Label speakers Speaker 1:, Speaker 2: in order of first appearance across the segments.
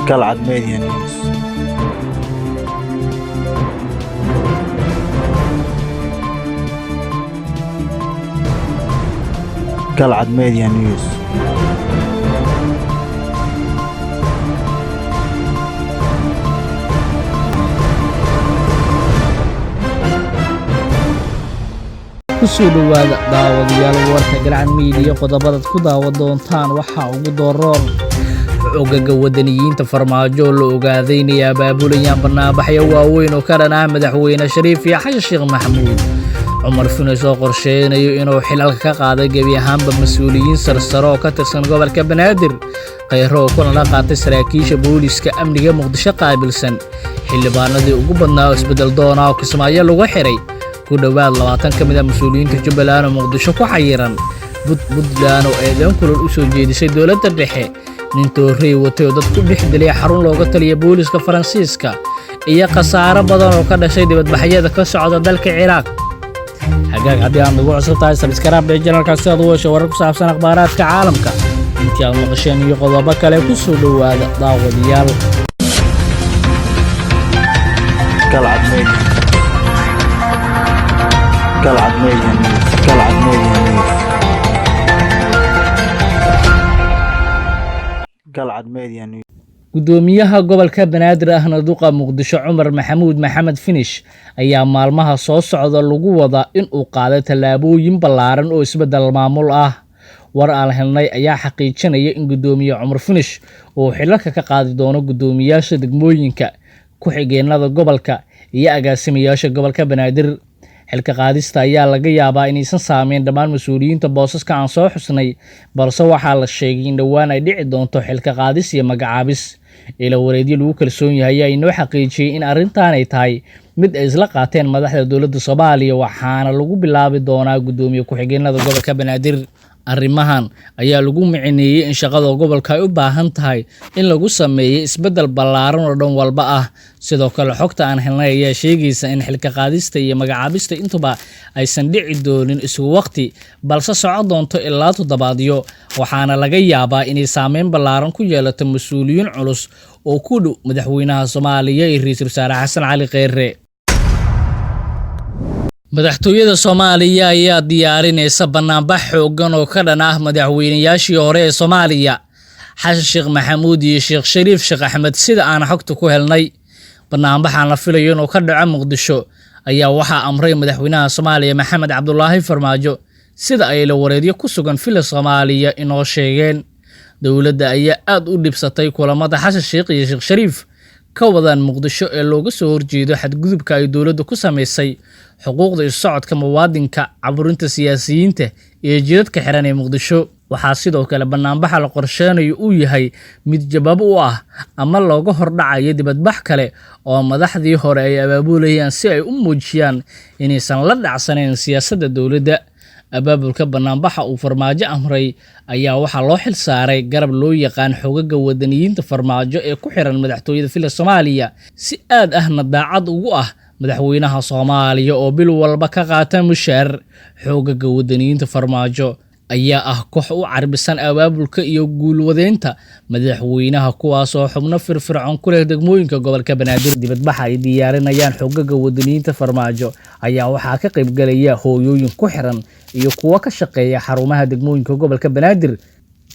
Speaker 1: Galcad Media News. Galcad Media News.
Speaker 2: Kusoo dhowaada daawadayaal warka Galcad Miidiya. Qodobadaad ku daawa doontaan waxaa ugu dooroon xogaga wadaniyiinta Farmaajo oo la ogaaday inay abaabulayaan banaanbaxyo waaweyn oo ka dhan ah madaxweyne Shariif iyo Xasan Sheekh Maxamuud. Cumar Funes oo qorsheynayo inuu xilalka ka qaaday gebi ahaanba mas-uuliyiin sarsare oo ka tirsan gobolka Banaadir. Kheyro oo kulan la qaatay saraakiisha booliska amniga Muqdisho qaabilsan. Xildhibaanadii ugu badnaa oo isbeddel doona oo Kismaayo lagu xiray. Ku dhowaad 20 ka mid a mas-uuliyiinta Jubbaland oo Muqdisho ku xayiran. Puntland oo eedeyn kulul u soo jeedisay dowladda dhexe. Nin toorrey watay oo dad ku dhex dilay xarun looga taliya booliska Faransiiska, iyo khasaaro badan oo ka dhashay dibadbaxyada ka socda dalka Ciraaq. Hagaag, haddii aad nagu cusub tahay, subscribe dheh channelka si aad u hesho warar ku saabsan akhbaaraadka caalamka. Intii aad maqasheen iyo qodobo kale, ku soo dhowaada daawadayaal.
Speaker 1: Galcad Media. Galcad Media News. Galcad Media News. Galcad Media News.
Speaker 2: Gudoomiyaha gobolka Banaadir ahna duqa Muqdisho Cumar Maxamuud Maxamed Finish ayaa maalmaha soo socda lagu wadaa in uu qaaday tallaabooyin ballaaran oo isbeddel maamul ah. War aan helnay ayaa xaqiijinaya in gudoomiye Cumar Finish uu xilalka ka qaadi doono guddoomiyaasha degmooyinka, ku-xigeenada gobolka iyo agaasimayaasha gobolka Banaadir. Xilka qaadista ayaa laga yaabaa inaysan saameyn dhammaan mas-uuliyiinta boosaska aan soo xusnay, balse waxaa la sheegay in dhowaan ay dhici doonto xilka qaadis iyo magacaabis. Ilo wareedyo lagu kalsoon yahay ayaa inoo xaqiijiyey in arrintan ay tahay mid ay isla qaateen madaxda dowladda Soomaaliya, waxaana lagu bilaabi doonaa guddoomiye ku-xigeenada gobolka Banaadir. Arrimahan ayaa lagu micineeyey in shaqada gobolka ay u baahan tahay in lagu sameeyey isbeddel ballaaran oo dhan walba ah. Sidoo kale, xogta aan helnay ayaa sheegaysa in xilka qaadista iyo magacaabista intuba aysan dhici doonin isku waqti, balse soco doonto ilaa toddobaadyo, waxaana laga yaabaa inay saameyn ballaaran ku yeelato mas-uuliyiin culus oo ku dhow madaxweynaha Soomaaliya iyo ra-iisul wasaare Xasan Cali Kheyre. Madaxtooyada Soomaaliya ayaa diyaarinaysa banaanbax xooggan oo ka dhan ah madaxweynayaashii hore ee Soomaaliya, Xasan Sheekh Maxamuud iyo Sheekh Shariif Sheekh Axmed. Sida aan xogta ku helnay, banaanbaxaan la filayo inuu ka dhaco Muqdisho ayaa waxaa amray madaxweynaha Soomaaliya Maxamed Cabdulaahi Farmaajo, sida ay la wareedyo ku sugan Villa Soomaaliya inoo sheegeen. Dowladda ayaa aad u dhibsatay kulamada Xasan Sheekh iyo Sheekh Shariif ka wadaan Muqdisho ee looga soo horjeedo xadgudubka ay dowladdu ku samaysay xuquuqda isu socodka muwaadinka, caburinta siyaasiyiinta iyo jidadka xiran ee Muqdisho. Waxaa sidoo kale banaanbaxa la qorsheynayo uu yahay mid jawaab u ah ama looga hordhacayo dibadbax kale oo madaxdii hore ay abaabulayaan si ay u muujiyaan inaysan la dhacsanayn siyaasadda dowladda. Abaabulka banaanbaxa uu Farmaajo amray ayaa waxaa loo xil saaray garab loo yaqaan xogaga wadaniyiinta Farmaajo ee ku xiran madaxtooyada Villa Soomaaliya, si aad ahna daacad ugu ah madaxweynaha Soomaaliya oo bil walba ka qaata mushaar. Xogaga wadaniyiinta Farmaajo ayaa ah koox u carbisan abaabulka iyo guulwadeynta madaxweynaha, kuwaasoo xubno firfircoon ku leh degmooyinka gobolka Banaadir. Dibadbaxa ay diyaarinayaan xogaga wadaniyiinta Farmaajo ayaa waxaa ka qaybgalaya hooyooyin ku xiran iyo kuwo ka shaqeeya xarumaha degmooyinka gobolka Banaadir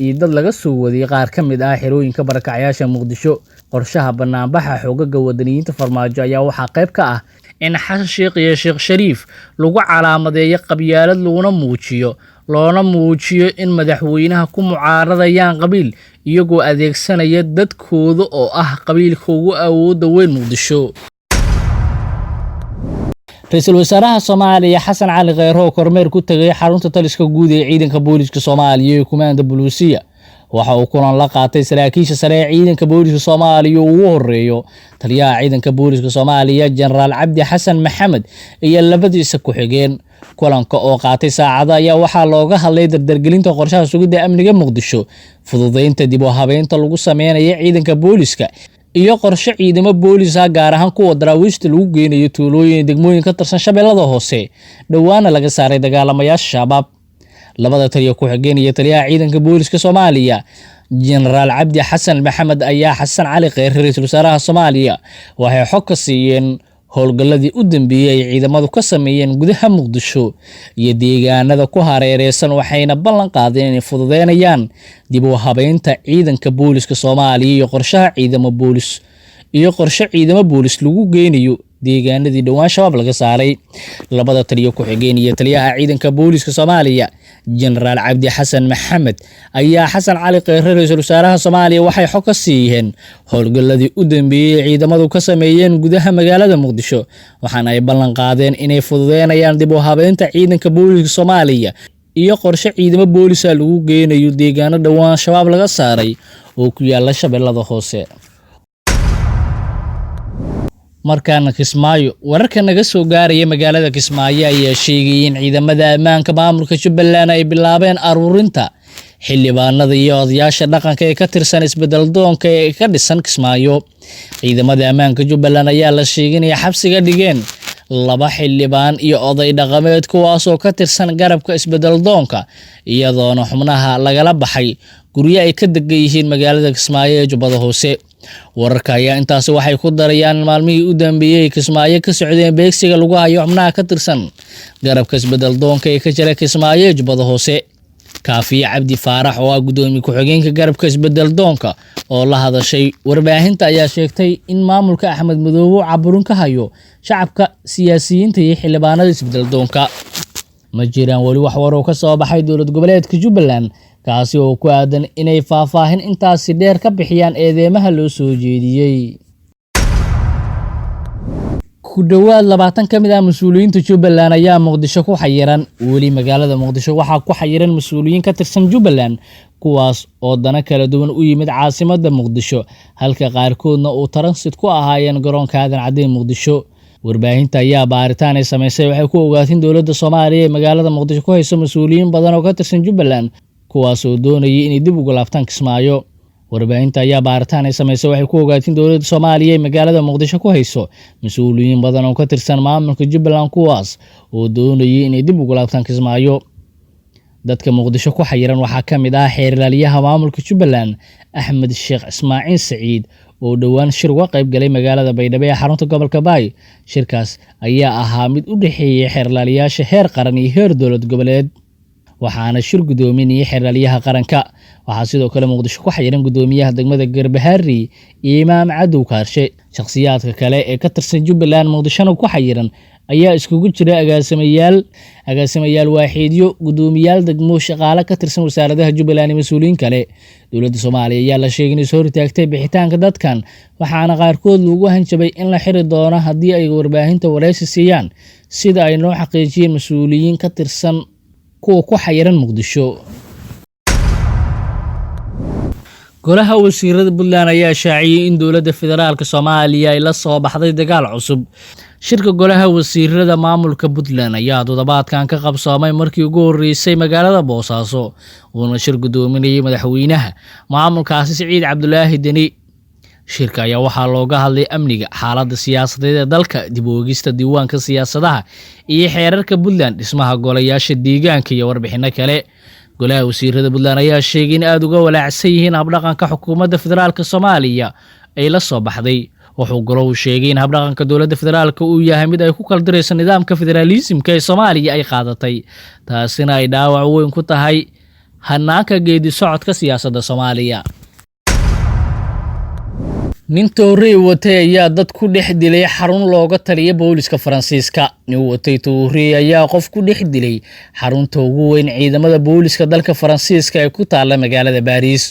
Speaker 2: iyo dad laga soo waday qaar ka mid ah xerooyinka barakacyaasha Muqdisho. Qorshaha banaanbaxa xogaga wadaniyiinta Farmaajo ayaa waxaa qayb ka ah in Xasan Sheekh iyo Sheekh Shariif lagu calaamadeeyo qabyaalad, laguna muujiyo loona muujiyo in madaxweynaha ku mucaaradayaan qabiil, iyagoo adeegsanaya dadkooda oo ah qabiilka ugu awoodda weyn Muqdisho. Ra-iisul wasaaraha Soomaaliya Xasan Cali Kheyre oo kormeer ku tegay xarunta taliska guud ee ciidanka booliska Soomaaliya ee kumaanda Buluusiya waxa uu kulan la qaatay saraakiisha sare ee ciidanka booliska Soomaaliya, ugu horeeyo taliyaha ciidanka booliska Soomaaliya Jenaraal Cabdi Xasan Maxamed iyo labadiisa ku-xigeen. Kulanka oo qaatay saacado ayaa waxaa looga hadlay dardargelinta qorshaha sugidda amniga Muqdisho, fududeynta dib u habeynta lagu sameynaya ciidanka booliska iyo qorshe ciidamo boolis ah, gaar ahaan kuwa daraawiishta, lagu geynayo tuulooyin degmooyin ka tirsan Shabeellada Hoose dhowaana laga saaray dagaalamayaasha Shabaab. Labada taliya ku-xigeen iyo taliyaha ciidanka booliska Soomaaliya Jenaraal Cabdi Xasan Maxamed ayaa Xasan Cali Kheyre, ra-iisul wasaaraha Soomaaliya, waxay xog ka siiyeen howlgalladii u dambeeyey ay ciidamadu ka sameeyeen gudaha Muqdisho iyo deegaanada ku hareereysan, waxayna ballan qaadeen inay fududeynayaan dib u habeynta ciidanka booliska Soomaaliya iyo qorshaha ciidamo boolis iyo qorshe ciidamo boolis lagu geynayo deegaanadii dhowaan Shabaab laga saaray. Labada taliyo ku-xigeen iyo taliyaha ciidanka booliska Soomaaliya, Jenaraal Cabdi Xasan Maxamed, ayaa Xasan Cali Kheyre, ra-iisul wasaaraha Soomaaliya, waxay xog ka siiyeen howlgalladii u dambeeyey ciidamadu ka sameeyeen gudaha magaalada Muqdisho, waxaana ay ballan qaadeen inay fududeynayaan dib u habeynta ciidanka booliska Soomaaliya iyo qorshe ciidamo boolisa lagu geynayo deegaano dhowaan Shabaab laga saaray oo ku yaala Shabeellada Hoose. Markaana Kismaayo, wararka naga soo gaaraya magaalada Kismaayo ayaa sheegayay in ciidamada ammaanka maamulka Jubbaland ay bilaabeen aruurinta xildhibaanada iyo odayaasha dhaqanka ee ka tirsan isbedel doonka ee ka dhisan Kismaayo. Ciidamada ammaanka Jubbaland ayaa la sheegay inay xabsiga dhigeen laba xildhibaan iyo oday dhaqameed, kuwaasoo ka tirsan garabka isbedel doonka, iyadoona xubnaha lagala baxay guryo ay ka degan yihiin magaalada Kismaayo ee Jubbada Hoose. Wararka ayaa intaasi waxay ku darayaan maalmihii u dambeeyey Kismaayo ka socdeen beegsiga lagu hayo xubnaha ka tirsan garabka isbedel doonka ee ka jira Kismaayo ee Jubbada Hoose. Kaafiye Cabdi Faarax, oo ah gudoomiye ku-xigeenka garabka isbedel doonka, oo la hadashay warbaahinta, ayaa sheegtay in maamulka Axmed Madoobe caburin ka hayo shacabka, siyaasiyiinta iyo xildhibaanada isbedel doonka. Ma jiraan weli wax war oo ka soo baxay dowlad goboleedka Jubbaland, kaasi oo ku aadan inay faahfaahin intaasi dheer ka bixiyaan eedeymaha loo soo jeediyey. Ku dhowaad 20 ka mid ah mas-uuliyiinta Jubbaland ayaa Muqdisho ku xayiran. Weli magaalada Muqdisho waxaa ku xayiran mas-uuliyiin ka tirsan Jubbaland, kuwaas oo dano kala duwan u yimid caasimadda Muqdisho, halka qaarkoodna uu transit ku ahaayeen garoonka Aadan Cadde Muqdisho. Warbaahinta ayaa baaritaan ay samaysay waxay ku ogaatay in dowladda Soomaaliya ee magaalada Muqdisho ku hayso mas-uuliyiin badan oo ka tirsan Jubbaland, kuwaas oo doonayay inay dib ugu laabtaan Kismaayo. Warbaahinta ayaa baaritaan ay samaysay waxay ku ogaatay in dowladda Soomaaliya ee magaalada Muqdisho ku hayso mas-uuliyiin badan oo ka tirsan maamulka Jubbaland, kuwaas oo doonayay inay dib ugu laabtaan Kismaayo. Dadka Muqdisho ku xayiran waxaa ka mid ah xeerlaaliyaha maamulka Jubbaland, Axmed Sheekh Ismaaciil Saciid, oo dhowaan shir uga qayb galay magaalada Baydhabo ee xarunta gobolka Baay. Shirkaas ayaa ahaa mid u dhexeeyey xeerlaaliyaasha heer qaran iyo heer dowlad goboleed, waxaana shir gudoominayay xeerlaaliyaha qaranka. Waxaa sidoo kale Muqdisho ku xayiran gudoomiyaha degmada Garbaharey, Imaam Cadow Kaarshe. Shakhsiyaadka kale ee ka tirsan Jubbaland Muqdishona ku xayiran ayaa iskugu jira agaasimayaal waaxiidyo, gudoomiyaal degmo, shaqaale ka tirsan wasaaradaha Jubbaland iyo mas-uuliyiin kale. Dowladda Soomaaliya ayaa la sheegay inay soo hortaagtay bixitaanka dadkan, waxaana qaarkood lagu hanjabay in la xiri doono haddii ay warbaahinta wareysi siiyaan, sida ay noo xaqiijiyeen mas-uuliyiin ka tirsan kuwa ku xayiran Muqdisho. Golaha wasiirada Puntland ayaa shaaciyey in dowladda federaalka Soomaaliya ay la soo baxday dagaal cusub. Shirka golaha wasiirada maamulka Puntland ayaa toddobaadkan ka qabsoomay markii ugu horreysay magaalada Boosaaso, uuna shir gudoominayay madaxweynaha maamulkaasi, Siciid Cabdulaahi Deni. Shirka ayaa waxaa looga hadlay amniga, xaaladda siyaasadeed ee dalka, dib u eegista diiwaanka siyaasadaha iyo xeerarka Puntland, dhismaha golayaasha deegaanka iyo warbixino kale. Golaha wasiirada Puntland ayaa sheegay in aada uga walaacsan yihiin habdhaqanka xukuumadda federaalka Soomaaliya ay la soo baxday. Wuxuu golahu sheegay in habdhaqanka dowladda federaalka uu yahay mid ay ku kala dirayso nidaamka federaalisimka ee Soomaaliya ay qaadatay, taasina ay dhaawac weyn ku tahay hanaanka geedi socodka siyaasadda Soomaaliya. Nin toorey watay ayaa dad ku dhex dilay xarun looga taliya booliska Faransiiska. Nin watay toorey ayaa qof ku dhex dilay xarunta ugu weyn ciidamada booliska dalka Faransiiska ee ku taala magaalada Baariis.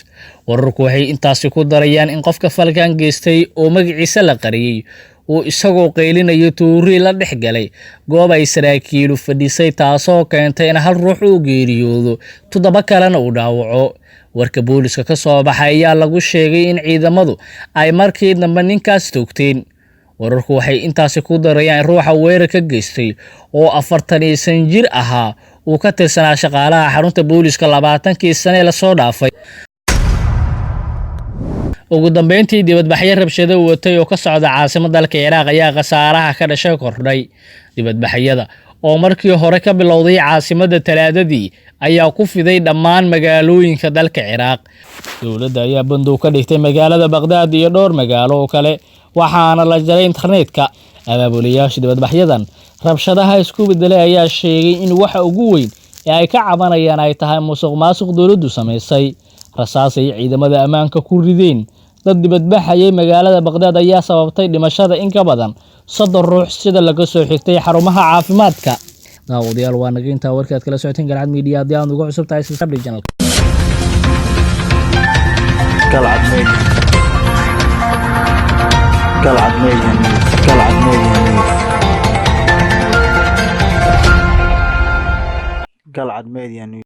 Speaker 2: Wararku waxay intaasi ku darayaan in qofka falkan geystay, oo magaciisa la qariyey, uu isagoo qaylinayo toorey la dhex galay goob ay saraakiilu fadhisay, taasoo keentay in hal ruux uu geeriyoodo, 7 kalena uu dhaawaco. Warka booliska ka soo baxay ayaa lagu sheegay in ciidamadu ay markii dambe ninkaas toogteen. Wararku waxay intaasi ku darayaan in ruuxa weerar ka geystay, oo 45 jir ahaa, uu ka tirsanaa shaqaalaha xarunta booliska 20kii sane lasoo dhaafay. Ugu dambeyntii, dibadbaxyo rabshado watay oo ka socda caasimadda dalka Ciraaq ayaa khasaaraha ka dhashay kordhay. Dibadbaxyada oo markii hore ka bilowday caasimadda Talaadadii ayaa ku fiday dhammaan magaalooyinka dalka Ciraaq. Dowladda ayaa bandow ka dhigtay magaalada Baqdaad iyo dhowr magaalo oo kale, waxaana la jaray internetka. Abaabulayaasha dibadbaxyadan rabshadaha isku bedelay ayaa sheegay in waxa ugu weyn ee ay ka cabanayaan ay tahay musuq maasuq dowladdu samaysay. Rasaas ay ciidamada ammaanka ku rideen dad dibadbaxayay magaalada Baqdaad ayaa sababtay dhimashada in ka badan 30 ruux, sida laga soo xigtay xarumaha caafimaadka. Daawadayaal, waa naga intaa warkaad kala socoteen Galcad Media. Haddii aad uga cusub tahay, subscribe channel.
Speaker 1: Galcad Media. Galcad Media News. Galcad Media News. Galcad Media News.